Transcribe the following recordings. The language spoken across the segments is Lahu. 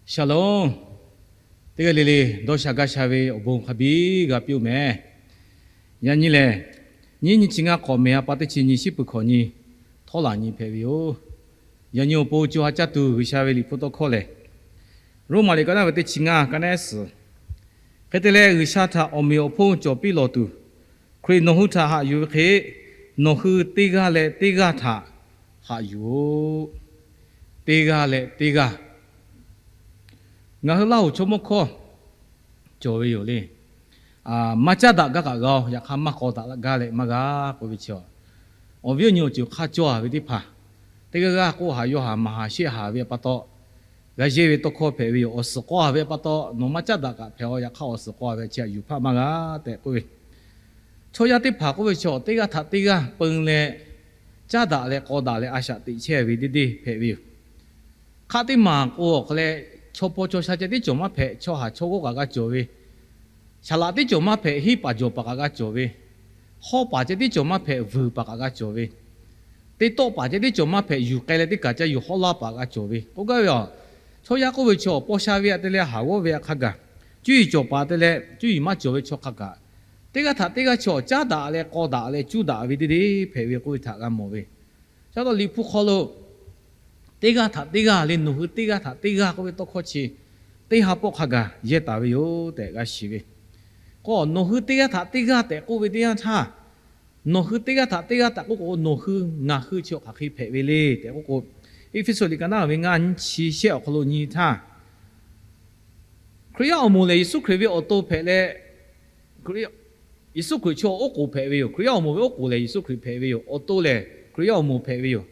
Shalom. Teˇ g'aˇ le le dawˇ sha gaˇ sha ve awˬ bon hk'a biˇ g'a piˇ-oˆ mehˍ. Yaꞈ nyi lehˬ, nyiˇ nyi chi ngaˇ k'awꞈ mehˍ a pa teˇ chi nyi shiˉ peuˬ hkawꞈ nyi htawˇ laˬ nyi hpehꞈ ve yoˬ. Yaꞈ nyi awˬ pon co ha caˇ tuˬ G'uiˬsha ve liꞈ hpu tawˇ hkawˇ lehˬ, Roˉmaꞈ liꞈ ka naˉ ve teˇ chi ngaˇ ka naˉ suhˍ, hk'e te leh G'uiˬsha htaꞈ awˬ meꞈ awˬ hponˇ cawˬ piˇ lawˬ tuˬ, Hkriꞈ nawˬ hui htaꞈ haꞈ yuˬ ve hk'e, nawˬ hui teˇ g'aˇ leh teˇ g'aˇ htaꞈ haꞈ yuˬ-oꞈ. Teˇ g'aˇ leh teˇ g'aˇ. Ngaˬ hui Laˇ huˍ chaw mawˇ hkawˇ cawˬ ve yoˬ le. Maˇ caˉ daꞈ gaˇ kaꞈ g'a-oˬ, yaꞈ hk'aˇ maˇ k'aw daꞈ gaˇ leh maˇ g'a k'oˆ ve chi, awˬ viˉ awˬ nyi awˬ ceuˬ hk'aˇ cawˇ a ve teˇ hpaˍ, teˇ g'aˇ g'aˇ k'oˆ haˍ yaw haˍ maˍ haˍ sheˆ haˍ ve pa taw, g'a yeˇ ve tawˇ hkawˇ hpehꞈ ve yoˬ. Awˬ suhˍ k'aw a ve pa taw nawˬ maˇ caˉ daꞈ kaꞈ hpehꞈ-aw, yaꞈ hk'aˇ awˬ suhˍ k'aw a ve chi htaꞈ yuˬ hpaˇ maˇ g'a tehꞈ k'oˆ ve. Chaw yaˇ teˇ hpaˍ k'oˆ ve chaw teˇ g'aˇ htaꞈ teˇ g'aˇ peun leh, caˉ daꞈ leh k'aw daꞈ leh a shaꞈ teꞈ chehˇ ve deˇ deˇ hpehꞈ ve yoˬ. Hk'aˆ teˇ maˬ k'o awˬ hk'aw leh, chaw paw chaw sha ceh tiˉ cawˬ maˇ hpehꞈ, chaw haˍ chaw g'awˇ kaꞈ g'a cawˬ ve, shaˍ laꞈ tiˉ cawˬ maˇ hpehꞈ, hiˉ paˍ jawˬ paˍ kaꞈ g'a cawˬ ve, hawˉ paˍ ceh tiˉ cawˬ maˇ hpehꞈ, vuiˬ paˍ kaꞈ g'a cawˬ ve, teˇ tawˆ paˍ ceh tiˉ cawˬ maˇ hpehꞈ, yuˬ k'ai leh teˇ kaˬ ca yuˬ hawˉ laˇ paˍ g'a cawˬ ve k'oˆ gaˇ ve yoˬ. Chaw yaˇ k'oˆ ve chaw paw sha ve htaꞈ te leh haˍ g'awˇ ve htaꞈ hk'a gaˬ, cuˇ yiˍ cawˬ paˍ te leh cuˇ yiˍ maˇ cawˬ ve chaw hk'a kaꞈ, teˇ g'aˇ htaꞈ teˇ g'aˇ chaw caˉ daꞈ leh k'aw daꞈ leh cuˇ daꞈ ve deˇ deˇ hpehꞈ ve k'oˆ ve htaꞈ g'a mawˬ ve. Chi pa taw Liꞈ hpu hk'aw lo teˇ g'aˇ htaꞈ teˇ g'aˇ leh nawˬ hui teˇ g'aˇ htaꞈ teˇ g'aˇ k'oˆ ve tawˇ hkawˇ chi teˇ ha pawˆ hk'a gaˬ yehˇ taˍ ve yoˬ tehꞈ g'a shiˍ ve. K'o nawˬ hui teˇ g'aˇ htaꞈ teˇ g'aˇ tehꞈ k'oˆ ve teˇ yanˇ htaˇ, nawˬ hui teˇ g'aˇ htaꞈ teˇ g'aˇ tehꞈ k'oˆ k'o, nawˬ hui ngaˬ hui chi awˬ hk'aˬ hk'e hpehꞈ ve le tehꞈ k'oˆ k'o, Eˇfeˇsuꞈ liꞈ ka naˉ ve ngaˇ nyiˇ chi shehˆ awˬ hk'aw lo nyi htaˇ, Hkriꞈ yaˇ awˬ moˍ lehˬ Yeˍsuˆ Hkriꞈ ve awˬ to hpehꞈ leh, Yeˍsuˆ Hkriꞈ chaw oˉ k'oˍ hpehꞈ ve yoˬ. Hkriꞈ yaˇ awˬ moˍ ve oˉ k'oˍ lehˬ Yeˍsuˆ Hkriꞈ hpehꞈ ve yoˬ. Awˬ to lehˬ Hkriꞈ yaˇ awˬ moˍ hpehꞈ ve yoˬ.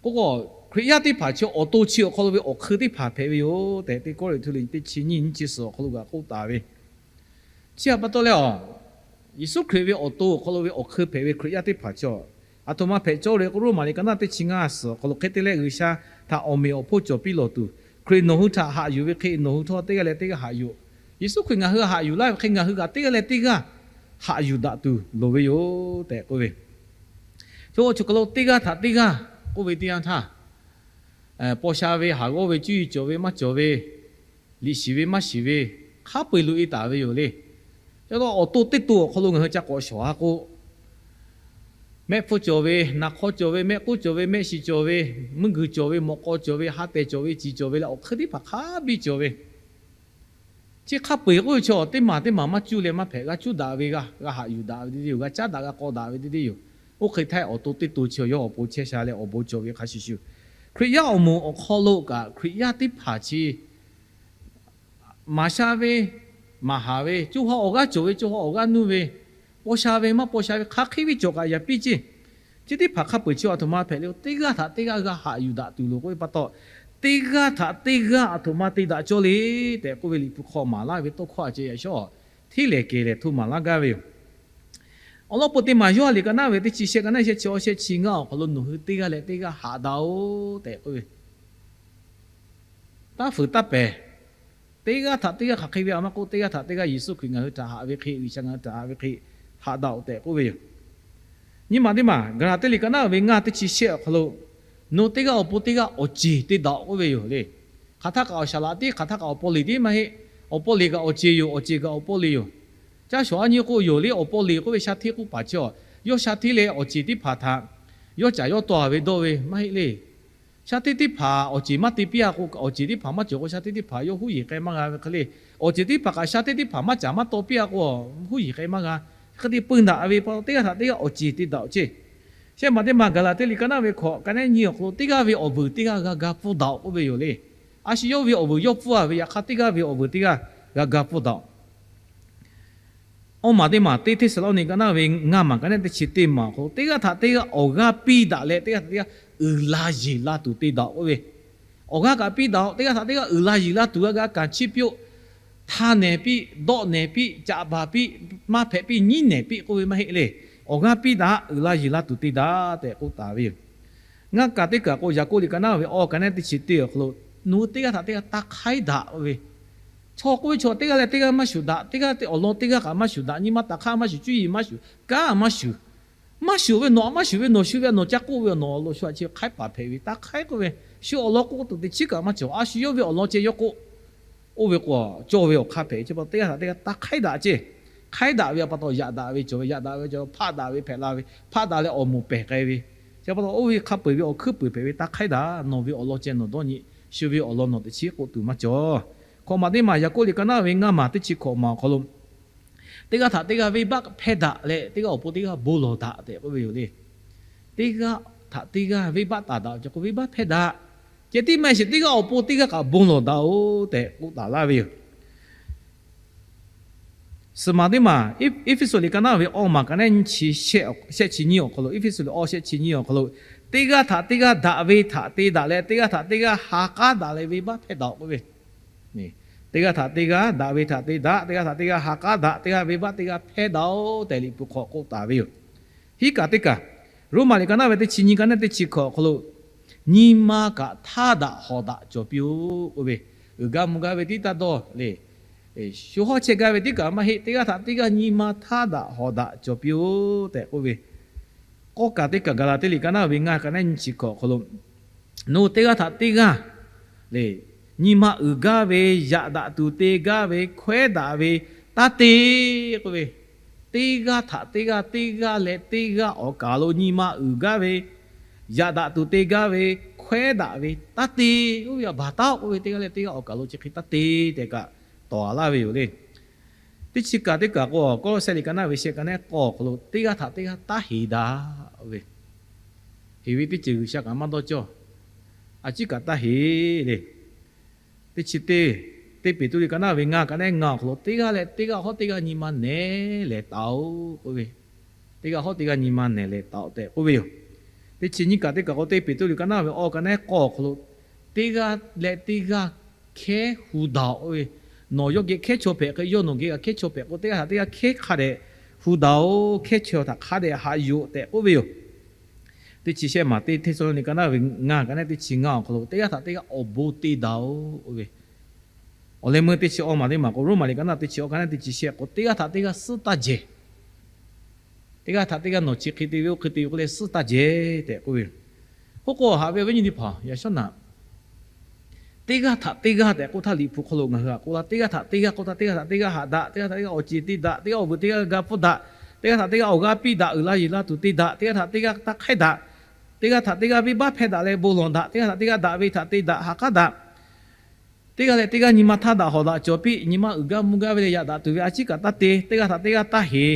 K'o k'o, Hkriꞈ yaˇ teˇ hpaˍ chi awˬ to chi awˬ hk'aw lo ve awˬ hk'eun teˇ hpaˍ hpehꞈ ve yoˬ tehꞈ, Teˇ Kawˇrenˍhtuˆ liꞈ teˇ chi nyiˇ nyiˇ chi suhˍ awˬ hk'aw lo g'a k'oˆ taˍ ve. Chi htaꞈ pa taw leh, Yeˍsuˆ Hkriꞈ ve awˬ to awˬ hk'aw lo ve awˬ hk'eun hpehꞈ ve Hkriꞈ yaˇ teˇ hpaˍ chi, aˬ htoꞈ ma hpehꞈ cawˇ le k'o, Roˉmaꞈ liꞈ ka naˉ teˇ chi ngaˇ suhˍ awˬ hk'aw lo hk'e te leh G'uiˬsha htaꞈ awˬ meꞈ awˬ hponˇ cawˬ piˇ lawˬ tuˬ, Hkriꞈ nawˬ hui htaꞈ haꞈ yuˬ ve hk'e nawˬ hui htawˇ teˇ g'aˇ leh teˇ g'aˇ haꞈ yuˬ. Yeˍsuˆ Hkriꞈ ngaˬ hui haꞈ yuˬ laˇ ve hk'e ngaˬ hui kaꞈ teˇ g'aˇ leh teˇ g'aˇ haꞈ yuˬ daꞈ tuˬ loˍ ve yoˬ tehꞈ k'oˆ ve. Chi awˬ chi hk'aw lo teˇ g'aˇ htaꞈ teˇ g'aˇ k'oˆ ve teˇ yanˇ htaˇ, paw sha ve, haˍ g'awˇ ve, cuˇ yiˍ cawˬ ve, maˇ cawˬ ve, liꞈ shiˍ ve maˇ shiˍ ve, hk'a peu-eˬ loꞈ-e taˍ ve yoˬ le. Chi pa taw awˬ to teˇ to awˬ hk'aw lo ngaˬ hui ca k'awꞈ shawˍ-a k'o, mehˆ hpfuhˇ cawˬ ve, naˍ hk'aw cawˬ ve, mehˆ k'oˆ cawˬ ve, mehˆ shiˍ cawˬ ve, mvuhˇ guiˬ cawˬ ve, mawꞈ k'aw cawˬ ve, ha tehˬ cawˬ ve, ciˍ cawˬ ve leh awˬ hk'eun teˇ hpaˍ hk'a biˇ cawˬ ve. Chi hk'a peu-eˬ k'oˆ ve chaw teˇ maˬ teˇ maˬ maˇ cuˇ leh maˇ hpehꞈ, g'a cuˇ daꞈ ve g'a, g'a haꞈ yuˬ daꞈ ve deˇ deˇ yoˬ, g'a caˉ daꞈ g'a k'aw daꞈ ve deˇ deˇ yoˬ. Oˇ hk'e htaˇ awˬ to teˇ to chi yawˇ awˬ pon chehˇ sha leh awˬ bon cawˬ ve hk'a shuˍ shuˍ, Hkriꞈ yaˇ awˬ moˍ awˬ hk'aw lo kaꞈ Hkriꞈ yaˇ teˇ hpaˍ chi maˍ sha ve, maˍ haˍ ve, co ha awˬ g'aˇ cawˬ ve, co ha awˬ g'aˇ nuˇ ve, paw sha ve, maˇ paw sha ve, hk'a hk'e ve cawˬ kaꞈ yaꞈ piˇ ceˇ. Chi teˇ hpaˍ hk'a peu-eˬ chi aˬ htoꞈ ma hpehꞈ le, teˇ g'aˇ htaꞈ teˇ g'aˇ g'a haꞈ yuˬ daꞈ tuˬ loˍ k'oˆ ve pa taw, teˇ g'aˇ htaꞈ teˇ g'aˇ aˬ htoꞈ ma te daꞈ cawˇ le tehꞈ k'oˆ ve Liꞈ hpu hk'aw maˍ laˇ ve tawˇ hkawˇ a ceh yaꞈ shawˉ hteˇ lehˍ kehˬ lehˍ hto maˍ laˇ gaˇ ve yoˬ. Awˬ lawn peuˬ teˇ maˬ Yoˇhanˬ liꞈ ka naˉ ve teˇ chi shehˆ ka naˉ shehˆ chi awˬ shehˆ chi ngaˇ awˬ hk'aw lo nawˬ hui teˇ g'aˇ leh teˇ g'aˇ haꞈ daꞈ-oˬ tehꞈ k'oˆ ve, taˇ fuiˍ taˇ pehˍ. Teˇ g'aˇ htaꞈ teˇ g'aˇ hk'aˬ hk'e ve a maˇ k'oˆ, teˇ g'aˇ htaꞈ teˇ g'aˇ Yeˍsuˆ Hkriꞈ ngaˬ hui htaꞈ haꞈ ve hk'e, G'uiˬsha ngaˬ hui htaꞈ haꞈ ve hk'e, haꞈ daꞈ-oˬ tehꞈ k'oˆ ve yoˬ. Nyi maˬ teˇ maˬ Gaˍlaˍtiˆ liꞈ ka naˉ ve ngaˇ teˇ chi shehˆ awˬ hk'aw lo, nawˬ teˇ g'aˇ awˬ pon teˇ g'aˇ awˬ ceˬ te daꞈ-oˬ k'oˆ ve yoˬ le. Hk'aˬ htaˇ kaꞈ awˬ shaˍ laꞈ tiˉ, hk'aˬ htaˇ kaꞈ awˬ paw liꞈ tiˉ maˇ heˆ. Awˬ paw liꞈ kaꞈ awˬ ceˬ yoˬ, awˬ ceˬ kaꞈ awˬ paw liꞈ yoˬ. Caˇ shawˍ a nyi k'o yoˬ le, awˬ paw liꞈ k'oˆ ve sha hteˇ k'oˆ paˍ chi, yawˇ sha hteˇ leh awˬ ceˬ teˇ hpaˍ htaꞈ yawˇ caˍ yawˇ taw a ve dawˇ ve maˇ heˆ le. Sha hteˇ teˇ hpaˍ awˬ ceˬ maˇ te piˇ-a k'o, awˬ ceˬ teˇ hpaˍ maˇ cawˬ k'o, sha hteˇ teˇ hpaˍ yawˇ huˉ yeˬ k'ai maˇ g'a ve hk'e le. Awˬ ceˬ teˇ hpaˍ kaꞈ sha hteˇ teˇ hpaˍ maˇ caˍ maˇ taw piˇ-a k'o, huˉ yeˬ k'ai maˇ g'a. Hk'e te peu daꞈ ve pa taw, teˇ g'aˇ htaꞈ teˇ g'aˇ awˬ ceˬ te daꞈ-oˬ ceˇ. Shehˆ maˬ teˇ maˬ Gaˍlaˍtiˆ liꞈ ka naˉ ve hkawꞈ ka naˉ nyi awˬ hk'aw lo, teˇ g'aˇ ve awˬ vuiˬ teˇ g'aˇ g'a ga pfuhˇ daꞈ-oˬ k'oˆ ve yoˬ le. A shu yawˇ ve awˬ vuiˬ yawˇ pfuhˇ-a ve, yaꞈ hk'aˇ teˇ g'aˇ ve awˬ vuiˬ teˇ g'aˇ g'a ga pfuhˇ daꞈ-oˬ. Awˇ maˬ teˇ maˬ teˇ Hteˇsaˍlawˇniˆ ka naˉ ve ngaˇ maˬ ka naˉ teˇ chi teˇ maˬ awˬ hk'aw lo, teˇ g'aˇ htaꞈ teˇ g'aˇ awˬ g'aˇ piˇ daꞈ leh, teˇ g'aˇ htaꞈ teˇ g'aˇ uiˍ la yeˬ la tuˬ te daꞈ-oˬ k'oˆ ve. Awˬ g'aˇ kaꞈ piˇ daꞈ-oˬ, teˇ g'aˇ htaꞈ teˇ g'aˇ uiˍ la yeˬ la tuˬ g'a ga kanˍ chiˇ piˇ-oˆ. Htaˇ nehˬ piˇ, dawˆ nehˬ piˇ, caꞈ baˬ piˇ, maˇ hpehꞈ piˇ, nyiˉ nehˬ piˇ k'oˆ ve maˇ heˆ le. Awˬ g'aˇ piˇ daꞈ, uiˍ la yeˬ la tuˬ te daꞈ tehꞈ k'oˆ taˍ ve yoˬ. Ngaˇ kaˬ teˇ kaˬ k'o, Yaˍkoˆ liꞈ ka naˉ ve awˇ ka naˉ teˇ chi teˇ awˬ hk'aw lo, nawˬ hui teˇ g'aˇ htaꞈ teˇ g'aˇ taˇ hk'aiˉ daꞈ k'oˆ ve. Chaw k'oˆ ve chaw teˇ g'aˇ leh teˇ g'aˇ maˇ shuˍ daꞈ, teˇ g'aˇ awˬ lawn teˇ g'aˇ kaꞈ maˇ shuˍ daꞈ, nyi ma taꞈ hk'aˇ maˇ shuˍ, cuˇ yiˍ maˇ shuˍ, kanˉ maˇ shuˍ. Maˇ shuˍ ve nawˬ htaꞈ maˇ shuˍ ve, nawˬ shu ve nawˬ ca k'oˆ ve, nawˬ awˬ lawn shu htaꞈ chi hk'aiˉ paˍ hpehꞈ ve, taˇ hk'aiˉ k'oˆ ve. Shu awˬ lawn k'oˆ tuˬ teˇ chiˉ kaꞈ maˇ cawˬ, a shu yawˇ ve awˬ lawn ceh yawˇ k'oˆ. Oˇ ve k'o, cawˇ ve awˬ hk'aˇ hpehꞈ. Chi pa taw teˇ g'aˇ htaꞈ teˇ g'aˇ taˇ hk'aiˉ daꞈ ceˇ. Hk'aiˉ daꞈ ve pa taw yaꞈ daꞈ ve cawˬ ve, yaꞈ daꞈ ve cawˬ, hpaˆ daꞈ ve hpehꞈ la ve, hpaˆ daꞈ leh awˬ moˍ pehˬ k'ai ve. Chi pa taw oˇ ve hk'a peu-eˬ ve awˬ hkuiˉ puiˍ hpehꞈ ve, taˇ hk'aiˉ daꞈ. Nawˬ ve awˬ lawn ceh nawˬ dawˇ nyi, shu ve awˬ lawn nawˬ teꞈ chiˉ k'oˆ tuˬ maˇ cawˬ. Hkawꞈ maˬ teˇ maˬ Yaˍkoˆ liꞈ ka naˉ ve ngaˇ maˬ teˇ chi hkawꞈ maˬ awˬ hk'aw lo, teˇ g'aˇ htaꞈ teˇ g'aˇ venˇbaˆ hpehˇ daꞈ leh, teˇ g'aˇ awˬ pon teˇ g'aˇ bon lawˬ daꞈ tehꞈ k'oˆ ve yoˬ le. Teˇ g'aˇ htaꞈ teˇ g'aˇ venˇbaˆ taˍ daꞈ ve, ceh k'o venˇbaˆ hpehˇ daꞈ. Ceh tiˉ maˇ heˆ sheˍ, teˇ g'aˇ awˬ pon teˇ g'aˇ kaꞈ bon lawˬ daꞈ-oˬ tehꞈ k'oˆ taˍ laˇ ve yoˬ. Suhˍ maˬ teˇ maˬ, Eˇfeˇsuꞈ liꞈ ka naˉ ve awˇ maˬ ka naˉ nyiˇ chi shehˆ chi nyiˇ awˬ hk'aw lo, Eˇfeˇsuꞈ liꞈ awˇ shehˆ chi nyiˇ awˬ hk'aw lo, teˇ g'aˇ htaꞈ teˇ g'aˇ daꞈ ve htaꞈ te daꞈ leh, teˇ g'aˇ htaꞈ teˇ g'aˇ ha k'aˉ daꞈ leh venˇbaˆ hpehˇ daꞈ-oˬ k'oˆ ve. Teˇ g'aˇ htaꞈ teˇ g'aˇ daꞈ ve htaꞈ te daꞈ, teˇ g'aˇ htaꞈ teˇ g'aˇ ha k'aˉ daꞈ, teˇ g'aˇ venˇbaˆ teˇ g'aˇ hpehˇ daꞈ-oˬ tehꞈ Liꞈ hpu hk'aw k'oˆ taˍ ve yoˬ. Hiˉ kaꞈ teˇ kaˬ, Roˉmaꞈ liꞈ ka naˉ ve teˇ chi nyiˇ ka naˉ teˇ chi hkawꞈ awˬ hk'aw lo, nyi ma kaꞈ htaˇ daꞈ hawˍ daꞈ cawˬ piˇ-oˬ k'oˆ ve, uiˍ gaˇ mvuh gaˇ ve tiˉ taˇ dawˇ le. Shu hawˉ chehˇ gaˇ ve tiˉ kaꞈ maˇ heˆ. Teˇ g'aˇ htaꞈ teˇ g'aˇ nyi ma htaˇ daꞈ hawˍ daꞈ cawˬ piˇ-oˬ tehꞈ k'oˆ ve, k'awˇ kaꞈ teˇ kaˬ Gaˍlaˍtiˆ liꞈ ka naˉ ve ngaˇ ka naˉ nyiˇ chi hkawꞈ awˬ hk'aw lo, nawˬ hui teˇ g'aˇ htaꞈ teˇ g'aˇ le, nyi ma uiˍ gaˇ ve, yaꞈ daꞈ tuˬ te gaˇ ve, hkawehˉ daꞈ ve taˇ te k'oˆ ve, teˇ g'aˇ htaꞈ teˇ g'aˇ, teˇ g'aˇ leh teˇ g'aˇ awˬ kaˍ lo nyi ma uiˍ gaˇ ve, yaꞈ daꞈ tuˬ te gaˇ ve, hkawehˉ daꞈ ve taˇ te. Oˇ ve a baˬ taˉ-oˬ k'oˆ ve, teˇ g'aˇ leh teˇ g'aˇ awˬ kaˍ lo chi hk'e taˇ te tehꞈ kaꞈ tawˍ laˇ ve yoˬ le. Teˇ chi kaˬ teˇ kaˬ k'o, Kawˇlawˇsehˇ liꞈ ka naˉ ve shehˆ ka naˉ k'awˇ awˬ hk'aw lo, teˇ g'aˇ htaꞈ teˇ g'aˇ taˇ heˍ daꞈ ve, heˍ ve teˇ ceuˬ G'uiˬsha kaꞈ maˇ dawˇ cawˇ. A ciˉ kaꞈ taˇ heˍ le. Teˇ chi teˇ, Teˇ Peˍtruˆ liꞈ ka naˉ ve ngaˇ ka naˉ ngaˇ awˬ hk'aw lo, teˇ g'aˇ leh teˇ g'aˇ hawˉ teˇ g'aˇ nyi ma nehˬ lehˬ taˍ-oˬ k'oˆ ve, teˇ g'aˇ hawˉ teˇ g'aˇ nyi ma nehˬ lehˬ taˍ-oˬ tehꞈ k'oˆ ve yoˬ. Teˇ chi nyiˇ kaˬ teˇ kaˬ k'o, Teˇ Peˍtruˆ liꞈ ka naˉ ve awˇ ka naˉ k'awˇ awˬ hk'aw lo, teˇ g'aˇ leh teˇ g'aˇ hkehˉ hu daꞈ-oˬ k'oˆ ve, nawˬ yawˇ geh hkehˉ chaw hpehꞈ hk'e, yawˇ nawˬ geh kaꞈ hkehˉ chaw hpehꞈ k'o, teˇ g'aˇ htaꞈ teˇ g'aˇ hkehˉ hk'a dehꞈ hu daꞈ-oˬ, hkehˉ chaw htaꞈ hk'a dehꞈ haꞈ yuˬ-oˬ tehꞈ k'oˆ ve yoˬ. Teˇ chi shehˆ maˬ teˇ Hteˇsaˍlawˇniˆ ka naˉ ve ngaˇ ka naˉ teˇ chi ngaˇ awˬ hk'aw lo, teˇ g'aˇ htaꞈ teˇ g'aˇ awˬ bon te daꞈ-oˬ k'oˆ ve, awˬ leh meuˇ teˇ chi awˇ maˬ teˇ maˬ k'o, Roˉmaꞈ liꞈ ka naˉ teˇ chi awˇ ka naˉ teˇ chi shehˆ k'o, teˇ g'aˇ htaꞈ teˇ g'aˇ suhˉ taˇ jehˬ. Teˇ g'aˇ htaꞈ teˇ g'aˇ nawˬ chi hk'e te ve, oˇ hk'e te ve k'oˆ leh suhˉ taˇ jehˬ tehꞈ k'oˆ ve. Oˇ k'o haꞈ ve awˬ viˉ nyi teˇ hpaˍ, yaꞈ shawˉ naꞈ, teˇ g'aˇ htaꞈ teˇ g'aˇ tehꞈ k'oˆ htaˇ, Liꞈ hpu hk'aw lo ngaˬ hui htaꞈ k'oˆ laˇ, teˇ g'aˇ htaꞈ teˇ g'aˇ k'oˆ htaˇ, teˇ g'aˇ htaꞈ teˇ g'aˇ haꞈ daꞈ, teˇ g'aˇ htaꞈ teˇ g'aˇ awˬ ceˬ te daꞈ, teˇ g'aˇ awˬ vuiˬ teˇ g'aˇ ga pfuhˇ daꞈ, teˇ g'aˇ htaꞈ teˇ g'aˇ taˇ hk'aiˉ daꞈ, teˇ g'aˇ htaꞈ teˇ g'aˇ venˇbaˆ hpehˇ daꞈ, teˇ g'aˇ htaꞈ teˇ g'aˇ venˇbaˆ hpehˇ daꞈ leh bon lawˬ daꞈ, teˇ g'aˇ htaꞈ teˇ g'aˇ daꞈ ve htaꞈ te daꞈ, haꞈ k'aˉ daꞈ, teˇ g'aˇ leh teˇ g'aˇ nyi ma htaˇ daꞈ hawˍ daꞈ cawˬ piˇ, nyi ma uiˍ gaˇ mvuh gaˇ ve leh yaꞈ daꞈ tuˬ ve a ciˉ kaꞈ taˇ te, teˇ g'aˇ htaꞈ teˇ g'aˇ taˇ heˍ,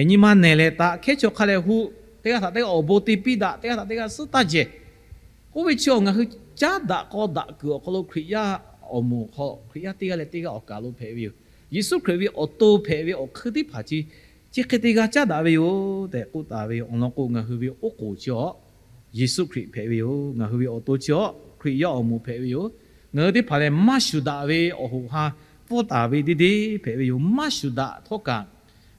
nyi ma nehˬ lehˬ taꞈ, hkehˉ chaw hk'a leh hu, teˇ g'aˇ htaꞈ teˇ g'aˇ awˬ bon te piˇ daꞈ, teˇ g'aˇ htaꞈ teˇ g'aˇ suhˉ taˇ jehˬ. Oˇ ve chi awˬ ngaˬ hui caˉ daꞈ k'aw daꞈ kuiˬ awˬ hk'aw lo Hkriꞈ yaˇ awˬ moˍ hk'aw Hkriꞈ yaˇ teˇ g'aˇ leh teˇ g'aˇ awˬ kaˍ lo hpehꞈ ve yoˬ. Yeˍsuˆ Hkriꞈ ve awˬ to hpehꞈ ve awˬ hkui teˇ hpaˍ chi, chi hk'e te g'a caˉ daꞈ ve yoˬ tehꞈ k'oˆ taˍ ve yoˬ. Awˬ lawn k'o, ngaˬ hui ve oˉ k'oˍ chi a Yeˍsuˆ Hkriꞈ hpehꞈ ve yoˬ. Ngaˬ hui ve awˬ to chi a Hkriꞈ yaˇ awˬ moˍ hpehꞈ ve yoˬ. Ngaˬ hui teˇ hpaˍ lehˬ, maˇ shuˍ daꞈ ve awˬ hoꞈ ha pfuhˇ taˍ ve deˇ deˇ hpehꞈ ve yoˬ. Maˇ shuˍ daꞈ htawˇ kaꞈ,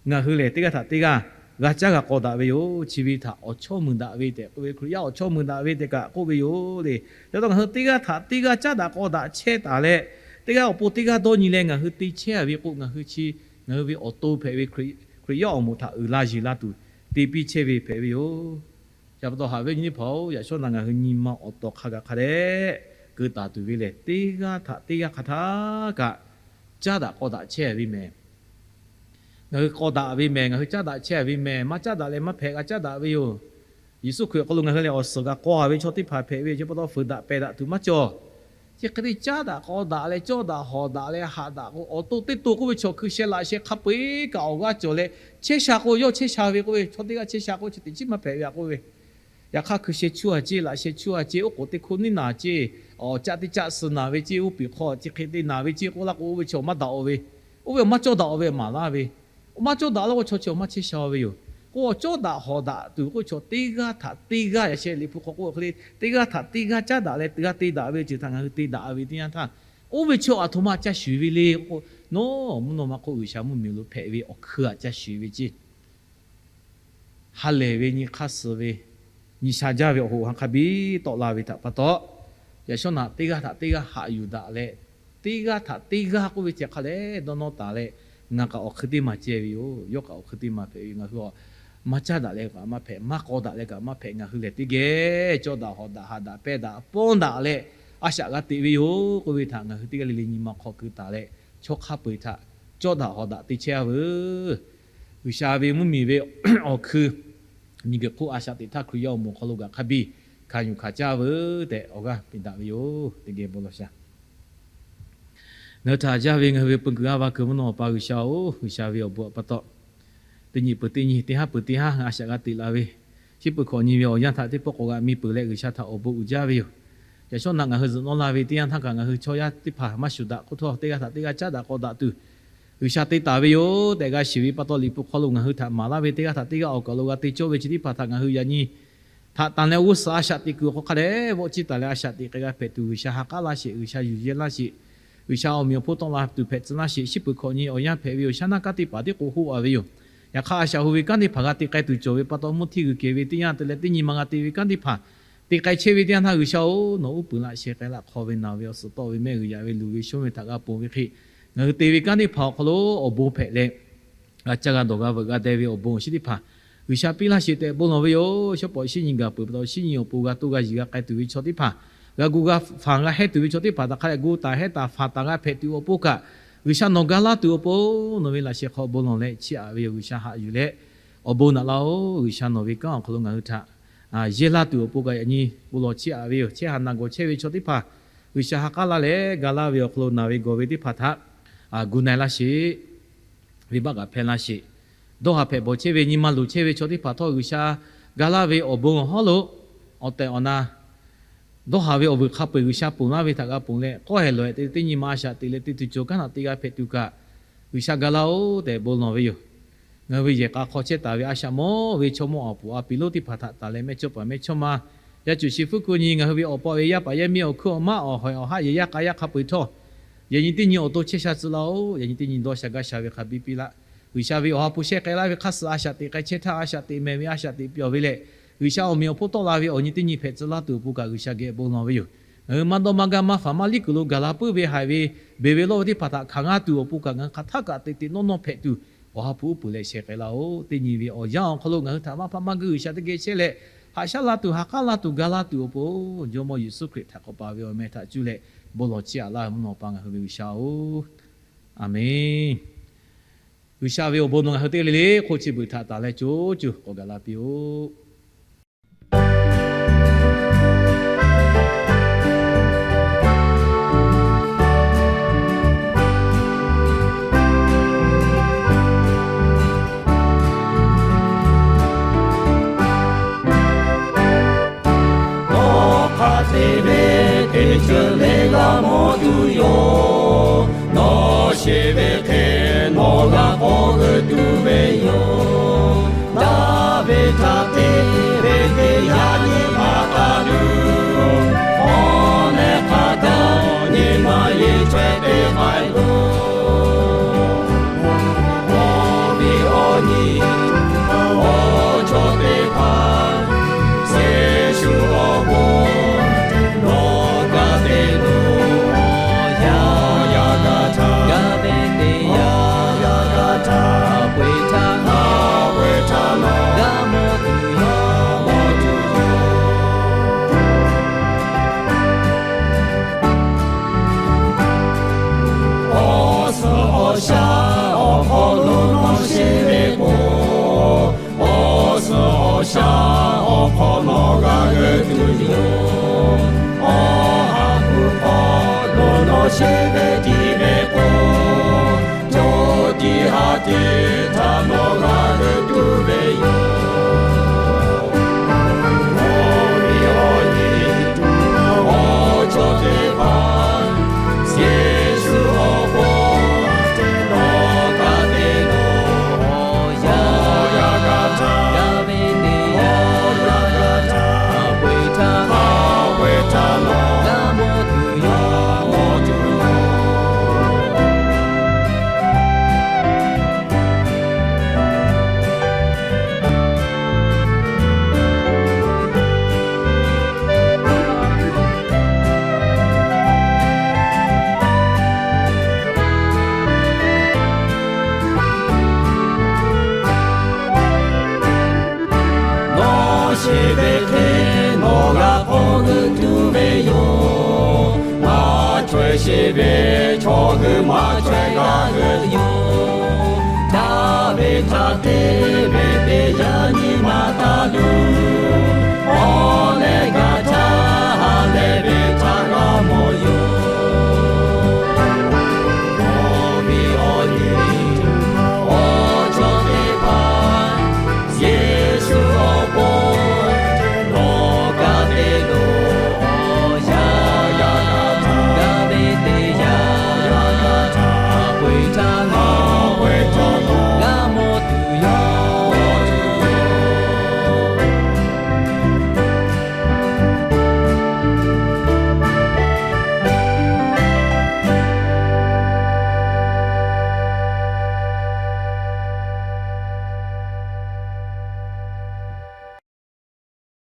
ngaˬ hui lehˬ teˇ g'aˇ htaꞈ teˇ g'aˇ g'a caˉ g'a k'aw daꞈ ve yoˬ. Chi ve htaꞈ awˬ chawˇ mui daꞈ ve tehꞈ k'oˆ ve, Hkriꞈ yaˇ awˬ chawˇ mui daꞈ ve tehꞈ kaꞈ k'oˆ ve yoˬ le. Yaꞈ taw ngaˬ hui teˇ g'aˇ htaꞈ teˇ g'aˇ caˉ daꞈ k'aw daꞈ chehˇ taˍ leh, teˇ g'aˇ awˬ pon teˇ g'aˇ dawˇ nyi leh ngaˬ hui te chehˇ ve k'o, ngaˬ hui chi, ngaˬ hui ve awˬ to hpehꞈ ve Hkriꞈ yaˇ awˬ moˍ htaꞈ uiˍ la yiˬ la tuˬ te piˇ chehˇ ve hpehꞈ ve yoˬ. Chi pa taw haꞈ ve nyi teˇ hpaˍ-oˬ, yaꞈ shawˉ naꞈ ngaˬ hui nyi ma awˬ tawˍ hk'a gaˬ hk'a dehꞈ keu taˍ tuˬ ve lehˬ, teˇ g'aˇ htaꞈ teˇ g'aˇ hk'a htaˇ kaꞈ caˉ daꞈ k'aw daꞈ chehˇ ve mehˍ. Ngaˬ hui k'aw daꞈ ve mehˍ, ngaˬ hui caˉ daꞈ chehˇ ve mehˍ. Maˇ caˉ daꞈ leh maˇ hpehꞈ, g'a caˉ daꞈ ve yoˬ. Yeˍsuˆ Hkriꞈ awˬ hk'aw lo ngaˬ hui lehˬ awˬ suhˍ g'a k'aw ve chaw teˇ hpaˍ hpehꞈ ve yoˬ. Chi pa taw fuiˍ daꞈ pehˬ daꞈ tuˬ maˇ cawˬ. Chi hk'e te caˉ daꞈ k'aw daꞈ leh cawˇ daꞈ hawˍ daꞈ leh haꞈ daꞈ k'o, awˬ to teˇ to k'oˆ ve chaw hkui sheh laꞈ sheh hk'a peu-eˬ kaꞈ awˬ g'aˇ cawˬ leh chehˇ sha k'o, yawˇ chehˇ sha ve k'oˆ ve, chaw teˇ g'aˇ chehˇ sha k'o, chi teꞈ chiˉ maˇ hpehꞈ ve a k'oˆ ve. Yaꞈ hk'aˇ hkui sheh chuˇ a ceˇ, laꞈ sheh chuˇ a ceˇ, oˉ k'oˍ teˇ hkoˇ neˇ naˍ ceˇ, awˬ caˆ teˇ caˆ suh naˍ ve ceˇ, oˇ peˬ hk'aw chi hk'e te naˍ ve ceˇ k'oˆ laˇ k'o, oˇ ve chaw maˇ daꞈ-o ve, oˇ ve maˇ cawˇ daꞈ-o ve maˍ laˇ ve, oˇ maˇ cawˇ daꞈ laˇ k'o chaw chi awˬ maˇ chehˇ sha ve yoˬ. K'o, awˬ cawˇ daꞈ hawˍ daꞈ tuˬ k'oˆ ve chaw teˇ g'aˇ htaꞈ teˇ g'aˇ, yaꞈ sheh Liꞈ hpu hk'aw k'oˆ hk'e le, teˇ g'aˇ htaꞈ teˇ g'aˇ caˉ daꞈ leh g'a te daꞈ ve ceuˬ htaꞈ ngaˬ hui te daꞈ ve teˇ yanˇ htaˇ, oˇ ve chaw aˬ htoꞈ ma ca shuˍ ve le k'o, nawˬ mvuhˇ naw ma hk'oˆ G'uiˬsha mvuhˇmiˬ lo hpehꞈ ve awˬ hkui htaꞈ ca shuˍ ve ceˇ. Ha lehˬ ve nyi hk'aˇ suh ve, nyi sha jaˇ ve awˬ hoꞈ ha hk'a biˇ tawˆ la ve htaꞈ pa taw, yaꞈ shawˉ naꞈ teˇ g'aˇ htaꞈ teˇ g'aˇ haꞈ yuˬ daꞈ leh, teˇ g'aˇ htaꞈ teˇ g'aˇ k'oˆ ve ceh hk'a lehˬ dawˇ nawˇ taˍ leh, ngaˬ kaꞈ awˬ hkui teˇ maˬ ceh ve yoˬ. Yawˇ kaꞈ awˬ hkui teˇ maˬ hpehꞈ ve, ngaˬ hui a maˇ caˉ daꞈ leh kaꞈ maˇ hpehꞈ, maˇ k'aw daꞈ leh kaꞈ maˇ hpehꞈ, ngaˬ hui lehˬ teˇ geh cawˇ daꞈ hawˍ daꞈ haꞈ daꞈ pehˇ daꞈ pawˇ daꞈ leh, a shaꞈ g'a teꞈ ve yoˬ k'oˆ ve htaꞈ ngaˬ hui teˇ g'aˇ le le nyi ma hk'aw keu taˍ leh, chaw hk'a peu-eˬ htaꞈ cawˇ daꞈ hawˍ daꞈ te chehˇ a veuˬ. G'uiˬsha ve mvuhˇmiˬ ve awˬ hkui miˬguiˬ hk'oˆ a shaꞈ teꞈ htaˇ Hkriꞈ yaˇ awˬ moˍ awˬ hk'aw lo gaꞈ hk'a biˇ hkanˍ yuˬ hkanˍ caˇ veuˬ tehꞈ awˬ g'aˇ piˇ daꞈ ve yoˬ. Teˇ geh bon lawˬ shaˍ. Ngaˬ hui htaꞈ jaˇ ve ngaˬ hui ve peu kuiˬ g'aˇ va kuiˬ mvuhˇ naw awˬ pa G'uiˬsha-oˬ, G'uiˬsha ve awˬ bon awˬ pa taw, teˇ nyi peuˬ teˇ nyi, teˇ haˉ peuˬ teˇ haˉ a shaꞈ g'a teꞈ la ve, chi peuˬ hkawꞈ nyi ve awˬ yanˇ htaꞈ teˇ pawˆ k'awꞈ g'aꞈ mi peuˬ leh G'uiˬsha htaꞈ awˬ bon uiˍ jaˇ ve yoˬ. Yaꞈ shawˉ naꞈ ngaˬ hui zuhꞈ nawˉ la ve teˇ yanˇ htaˇ kaꞈ ngaˬ hui chaw yaˇ teˇ hpaˍ maˇ shuˍ daꞈ k'oˆ htawˇ, teˇ g'aˇ htaꞈ teˇ g'aˇ caˉ daꞈ k'aw daꞈ tuˬ G'uiˬsha te taˍ ve yoˬ tehꞈ g'a shiˍ ve pa taw, Liꞈ hpu hk'aw lo ngaˬ hui htaꞈ maˍ laˇ ve teˇ g'aˇ htaꞈ teˇ g'aˇ awˬ kaˬ lo g'a te cawˇ ve chi teˇ hpaˍ htaꞈ ngaˬ hui yaꞈ nyi htaꞈ tanˬ leh g'uˇ suhˍ a shaꞈ teꞈ kuiˬ awˬ hk'aw hk'a dehꞈ vawˆ ciˇ taˍ leh a shaꞈ teꞈ k'ai g'a hpehꞈ tuˬ G'uiˬsha ha k'aˉ laˇ sheˍ, G'uiˬsha yuˬ yehˇ laˇ sheˍ, G'uiˬsha awˬ meꞈ awˬ hponˇ tawˆ la tuˬ hpehꞈ tcuh laˇ sheˍ, chi peuˬ hkawꞈ nyi awˬ yanˇ hpehꞈ ve yoˬ. Shaˉ naˆ kanˉ teˇ hpaˍ tiˉ k'o hoˆ a ve yoˬ. Yaꞈ hk'aˇ a shaꞈ ho ve kanˉ teˇ hpaˍ g'a te k'ai tuˬ cawˬ ve pa taw, mvuhˇ htiˇ g'uiˬ kehˬ ve teˇ yanˇ te leh teˇ nyi ma g'a te ve kanˉ teˇ hpaˍ te k'ai chehˇ ve teˇ yanˇ htaˇ G'uiˬsha-oˬ, nawˬ uˉ peunˍ laꞈ sheh k'ai laꞈ hk'aw ve naˬ ve awˬ suhˍ tawˆ ve mehˆ g'uiˬ yaꞈ ve luˬ ve shonˇ ve htaꞈ g'a ponˬ ve hk'e, ngaˬ hui te ve kanˉ teˇ hpaˍ awˬ hk'aw lo awˬ bon hpehꞈ leh, g'a caˇ g'a dawˬ g'a veuꞈ g'a deh ve awˬ bon awˬ shinˉ teˇ hpaˍ G'uiˬsha piˇ laˇ sheˍ tehꞈ bon lawˬ ve yoˬ. Shawˉ pawˍ shinˉ nyi gaˬ peuˬ pa taw, shinˉ nyi awˬ pon g'a toˇ g'a yiˬ g'a k'ai tuˬ ve chaw teˇ hpaˍ, g'a gu g'a fanˬ g'a hehˇ tuˬ ve chaw teˇ hpaˍ htaꞈ hk'a dehꞈ gu taˍ hehˇ taˍ fanˬ taˍ g'a hpehꞈ tuˬ awˬ pon kaꞈ, G'uiˬsha nawˬ ga laˇ tuˬ awˬ pon nawˬ ve laꞈ sheh hk'aw bon lawˬ leh chiˇ aꞈ ve yoˬ. G'uiˬsha haꞈ yuˬ leh awˬ bon naꞈ laˇ-oˬ. G'uiˬsha nawˬ ve kanˉ awˬ hk'aw lo ngaˬ hui htaꞈ yehˇ laˇ tuˬ awˬ pon kaꞈ yaꞈ nyi bon lawˬ chiˇ aꞈ ve yoˬ. Chehˇ haꞈ na gawˬ chehˇ ve chaw teˇ hpaˍ G'uiˬsha ha k'aˉ laˇ leh ga laˇ ve awˬ hk'aw lo naˬ ve gawˬ ve teˇ hpaˍ htaꞈ gu na-e laˇ sheˍ. Venˇbaˆ kaꞈ hpehˇ laˇ sheˍ. Dawˇ haˍ hpehꞈ bawˬ chehˇ ve nyi ma luˬ chehˇ ve chaw teˇ hpaˍ htawˇ G'uiˬsha ga laˇ ve awˬ bon awˬ hawˉ lo awˬ tehˬ awˬ na dawˇ haˍ ve awˬ vuiˬ hk'a peu-eˬ G'uiˬsha ponˬ laˇ ve htaꞈ g'a ponˬ leh, k'awˇ hehˍ lawˬ-ehˍ te teˇ nyi ma a shaꞈ teꞈ leh te tuˬ cawˬ kanˉ htaꞈ te g'a hpehꞈ tuˬ kaꞈ, G'uiˬsha ga laˇ-oˬ tehꞈ bon lawˬ ve yoˬ. Ngaˬ hui ve yehˬ k'a hk'aw chehˇ taˍ ve a shaꞈ mawˇ ve chaw mawˇ awˬ puˍ a piˍ lonˉ teˇ hpaˍ htaꞈ tanˬ leh mehˇchawˇpaˍ mehˇchawˇma, yaˇ cuˬ shi fuˉ ku nyi ngaˬ hui ve awˬ pa ve yaˇ paˍ yaˇ miˇ awˬ hkuiˉ awˬ maˉ awˬ hawehˬ awˬ haˆ yehˬ yaˇ k'a yaˇ hk'a peu-eˬ htawˇ, yaꞈ nyi teˇ nyi awˬ to chehˇ sha tcuh laˇ-oˬ. Yaꞈ nyi teˇ nyi dawˇ sha gaˇ sha ve hk'a biˇ piˇ laˇ. G'uiˬsha ve awˬ ha hpu shehˆ k'ai laˇ ve hk'aˇ suh a shaꞈ teꞈ k'ai chehˇ htaˇ, a shaꞈ teꞈ mehˍ ve a shaꞈ teꞈ pyawˬ ve lehˬ, G'uiˬsha awˬ meꞈ awˬ hponˇ tawˆ la ve awˬ nyi teˇ nyi hpehꞈ tcuh laˇ tuˬ awˬ pon kaꞈ G'uiˬsha geh bon lawˬ ve yoˬ. Ngaˬ hui maˇ dawˇ maˇ gaˇ maˇ faˍ maˇ liˉ kuiˬ lo gaˬ la puiˉ ve haiˬ ve beˬ ve lawˇ ve teˇ hpaˍ htaꞈ hkanˍ g'aˇ tuˬ awˬ pon kaꞈ ngaˬ hui hk'aˬ htaˆ kaꞈ teꞈ teꞈ nawˇ nawˇ hpehꞈ tuˬ, awˬ ha hpu uˉ peunˍ leh shehˍ k'ai laˇ-oˬ. Teˇ nyi ve awˬ yanˇ awˬ hk'aw lo ngaˬ hui htaꞈ maˇ hpaˇ maˇ guiˇ G'uiˬsha teˇ geh chehˇ leh, haꞈ shaˉ la tuˬ, ha k'aˉ la tuˬ, ga la tuˬ awˬ pon, Jawˇmawˇ Yeˍsuˆ Hkriꞈ htaꞈ k'awꞈ paˍ ve awˬ meh htaꞈ cuˇ leh bon lawˬ chiˇ aꞈ laˇ ve mvuhˇ naw awˬ pa ngaˬ hui ve G'uiˬsha-oˬ, Aˍmenˇ. G'uiˬsha ve awˬ bon nawˬ ngaˬ hui teˇ g'aˇ le le hk'oˆ chi beuꞈ htaꞈ tanˬ leh co co k'awꞈ gaˬ la piˇ-oˆ. Nawˬ hk'aˬ te ve teˇ ceuˬ le g'a mawˬ tuˬ yoˬ. Nawˬ sheˍ ve hk'e nawˬ g'a k'awꞈ g'euꞈ tuˬ ve yoˬ. Daˍviˆ htaꞈ te ve teˇ yanˇ nyi ma hk'a tuˬ, awˬ meh hk'a gaˬ nyi ma yeˬ chaweh te k'ai loˬ. Awˬ viˉ awˬ nyi awˬ chaw teˇ hpaˍ, Yeˍsuˆ awˬ bon nawˬ g'a te loˬ. Awˬ yanˇ g'a htaˇ, g'a ve teˇ yanˇ g'a htaˇ, hk'a peu-eˬ htaˇ, hk'a peu-eˬ htaˇ nawˬ g'a mawˬ tuˬ yoˬ. Awˬ suhˍ awˬ shaˍ awˬ hk'aw lo nawˬ sheˍ ve k'o, awˬ suhˍ awˬ shaˍ awˬ hk'aw nawˬ g'a g'euꞈ tuˬ yoˬ. Awˬ ha hpu hk'aw lo nawˬ sheˍ ve tiˉ ve k'o, co tiꞈ ha tiꞈ htaꞈ nawˬ g'a g'euꞈ tuˬ ve yoˬ. Awˬ viˉ awˬ nyi awˬ chaw teˇ hpaˍ, Yeˍsuˆ awˬ bon nawˬ g'a te loˬ. Awˬ yanˇ g'a htaˇ, g'a ve teˇ yanˇ g'a htaˇ, hk'a peu-eˬ htaˇ, hk'a peu-eˬ htaˇ nawˬ g'a mawˬ tuˬ yoˬ. ve